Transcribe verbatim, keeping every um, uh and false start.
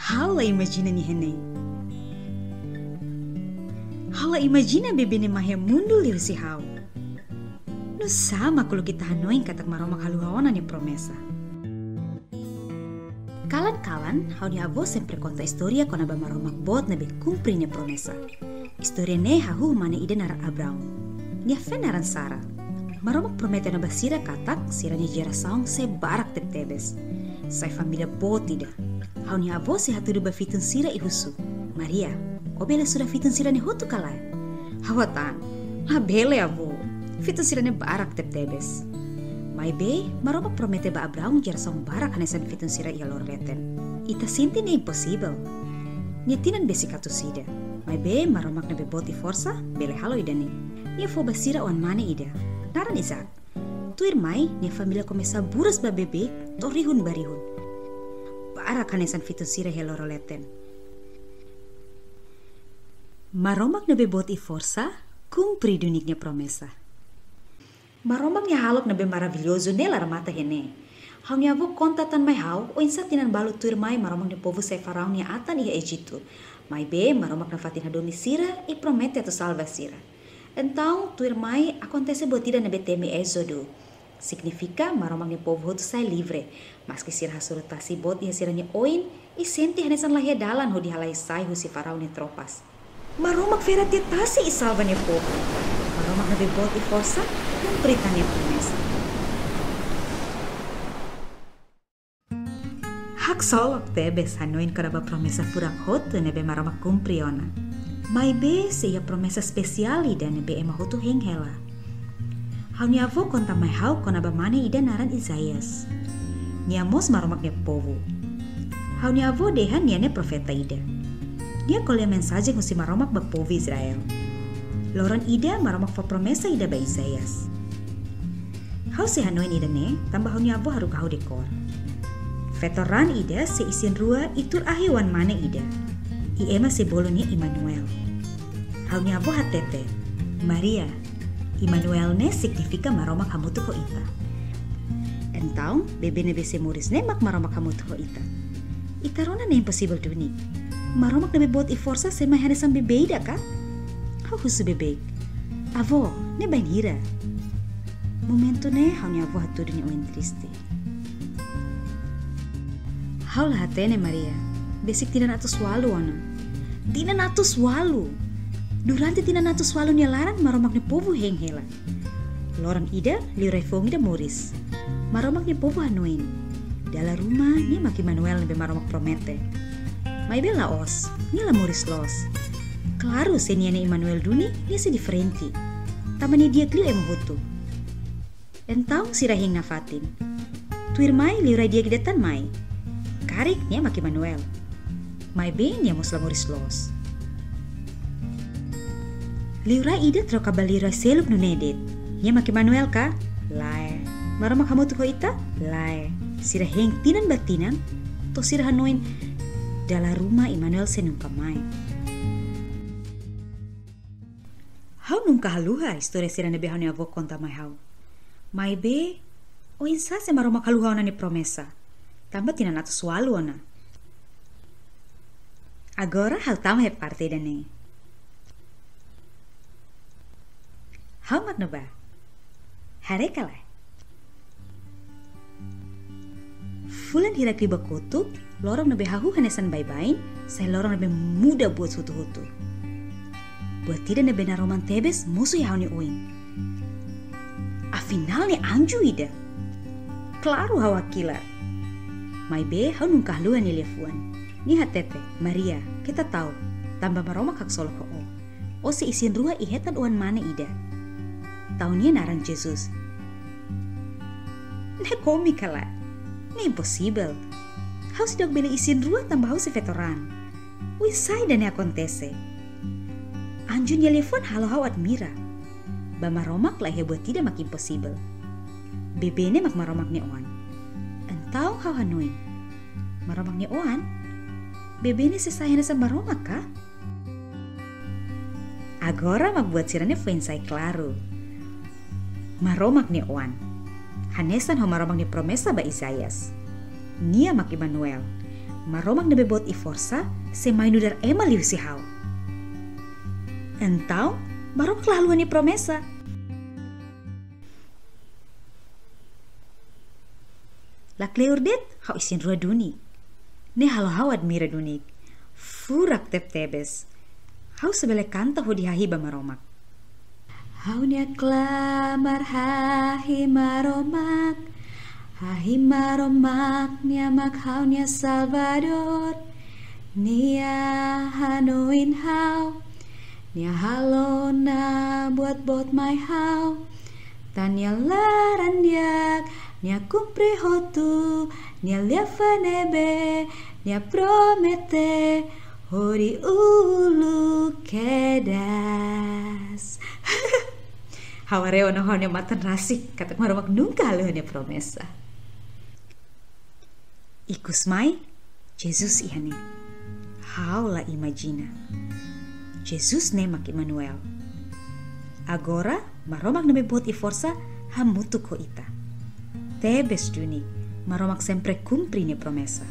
Ha'u la imajina nia hein ne'e. Ha'u la imajina bebé ne'e mai iha mundu liuhusi ha'u. Nusá mak uluk ita hanoin katak Maromak haluha ona nia promesa. Kalan-kalan, ha'u-nia avó sempre konta istória kona-ba Maromak boot ne'ebé kumpre nia promesa. Istória ne'e hahú mane ida naran Abraão. Nia feen naran Sara. Maromak promete ona ba sira katak sira-nia jerasaun sei barak tebetebes. Sai família boot ida. Ha'u-nia avó sei hatudu ba fitun sira i husu: "Maria, ó bele estuda fitun sira-ne'e hotu ka lae?" Ha'u hatán: "Labele, avó. Fitun sira-ne'e barak tebetebes." Maibé, Maromak promete ba Abraão jerasaun barak hanesan fitun sira iha loro leten. Ita sente ne'e imposivel. Nia tinan besik atus ida. Maibé, Maromak ne'ebé boot i forsa, bele halo ida-ne'e. Nia fó ba sira oan-mane ida. Naran Isaac. Tuirmai, nia família komesa buras ba bebé, to'o rihun ba rihun. Barak hanesan fitun sira iha loro leten. Maromak ne'ebé boot i forsa, kumpre duni nia promesa. Maromak nia hahalok ne'ebé maravillozu ne'e la remata iha ne'e. Ha'u-nia avó konta tan mai ha'u, oinsá tinan balu tuirmai Maromak nia povu sai Faraun nia atan iha Ejitu. Maibé, Maromak nafatin hadomi sira, i promete atu salva sira. Entaun, tuirmai, akontese buat ida ne'ebé temi Ézodu. Signifika, Maromak nia povu hotu sai livre. Maski sira hasoru tasi boot iha sira-nia oin, i sente hanesan la iha dalan hodi halai sai husi Faraun nia tropas. Maromak fera tiha tasi i salva nia povu. Maromak ne'ebé boot i forsa, kumpre tan nia promesa. Haksolok tebes hanoin kona-ba promesa furak hotu ne'ebé Maromak kumpre ona. Maibé sei iha promesa espesiál ida ne'ebé ema hotu hein hela. Ha'u-nia avó konta mai ha'u kona-ba mane ida naran Isaias. Nia mós Maromak nia povu. Ha'u-nia avó dehan nia ne'e profeta ida. Nia ko'alia mensajen husi Maromak ba povu Israel. Loron ida Maromak fó promesa ida ba Isaias. Ha'u sei hanoin ida-ne'e, tanba ha'u-nia avó haruka ha'u dekór. Feto raan ida sei isin-rua i tuur ahi oan-mane ida. I ema sei bolu nia Imanuel. Ha'u-nia avó hatete: "Maria, Imanuel ne'e signifika Maromak hamutuk ho ita." Entaun, bebé ne'ebé sei moris ne'e mak Maromak hamutuk ho ita. Ita rona ne'e imposivel duni. Maromak ne'ebé boot i forsa sei mai hanesan bebé ida ka? Ha'u husu beibeik: "Avó, ne'e bainhira?" Momentu ne'e ha'u-nia avó hatudu nia oin triste. Ha'u la hatene, Maria. Besik tinan atus ualu ona. Tinan atus ualu! Durante tinan atus ualu nia laran, Maromak nia povu hein hela. Loron ida, liurai foun ida moris. Maromak nia povu hanoin: "Dala ruma, nia mak Imanuel ne'ebé Maromak promete." Maibé la'ós, nia la moris loos. Klaru, se nia ne'e Imanuel duni, nia sei diferente. Tanba nia di'ak liu ema hotu. Entaun sira hein nafatin. Tuirmai liurai di'ak ida tan mai. Karik nia mak Imanuel. Maibé nia mós la moris loos. Liurai ida troka ba liurai seluk nune'e de'it. Nia mak Imanuel ka? Lae. Maromak hamutuk ho ita? Lae. Sira hein tinan ba tinan, to'o sira hanoin: "Dala ruma Imanuel sei nunka mai." Ha'u nunka haluha istória sira ne'ebé ha'u-nia avó konta mai ha'u. Maibé, oinsá se Maromak haluha ona nia promesa? Tanba tinan atus ualu ona. Agora ha'u tama iha parte ida-ne'e. Ha'u mak ne'ebá. Haree ka lae? Fulan hirak liubá kotuk, loron ne'ebé hahú hanesan baibain, sai loron ne'ebé muda buat hotu-hotu. Buat ida ne'ebé naroman tebes mosu iha ha'u-nia oin. Afinál ne'e anju ida. Klaru ha'u hakilar. Maibé ha'u nunka haluha nia liafuan. Nia hatete: "Maria, keta ta'uk, tanba Maromak haksolok ho ó. Ó sei isin-rua i hetan oan-mane ida. Tau nia naran Jesus." Ne'e kómiku ka lae? Ne'e imposivel. Ha'u seidauk bele isin-rua tanba ha'u sei feto raan. Oinsá ida-ne'e akontese? Anju nia liafuan halo ha'u admira. Ba Maromak la iha buat ida mak imposivel. Bebé ne'e mak Maromak nia oan. Entaun ha'u hanoin: "Maromak nia oan? Bebé ne'e sei sai hanesan Maromak ka?" Agora mak buat sira-ne'e foin sai klaru. Maromak nia oan. Hanesan ho Maromak nia promesa ba Isaias. Nia mak Imanuel. Maromak ne'ebé boot i forsa sei mai nu'udar ema liuhusi ha'u. Entaun, Maromak la haluha nia promesa. La kleur de'it, ha'u isin-rua duni. Ne'e halo ha'u admira duni. Furak tebetebes. Ha'u sei bele kanta hodi hahi'i ba Maromak. Ha'u-nia klamar hahi'i Maromak. Hahi'i Maromak, nia mak ha'u-nia Salvadór. Nia hanoin ha'u. Nia halo ona buat boot mai ha'u. Tan nia laran-di'ak, nia kumpre hotu, nia liafuan ne'ebé nia promete, hori uluk kedas. Ha'u haree ona ho ha'u-nia matan rasik, katak Maromak nunka haluha nia promesa. Ikus mai, Jesus iha ne'e. Ha'u la imajina. Jesus ne'e mak Imanuel. Agora, Maromak ne'ebé boot i forsa hamutuk ho ita. Tebes duni, Maromak sempre kumpre nia promesa.